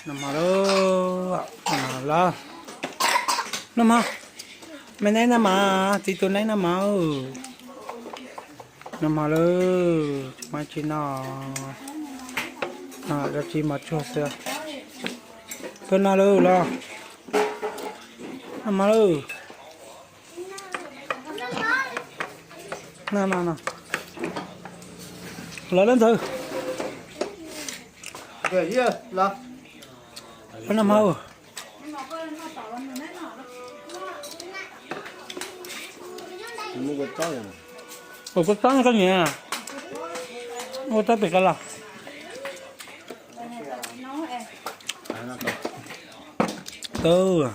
Noj mov lauj, noj mov lauj. Noj mov, me neeb noj mov, txiv tus neeb noj mov. Noj mov lauj, tsis muaj tsis noj, noj dab tsi mov tsuag xwb. Tuaj noj lauj los, noj mov lauj. Noj, noj, noj. Los lawm ntxawg. Los noj mov. Ua kua txob koj niam, ua txob pem koj los. Tau.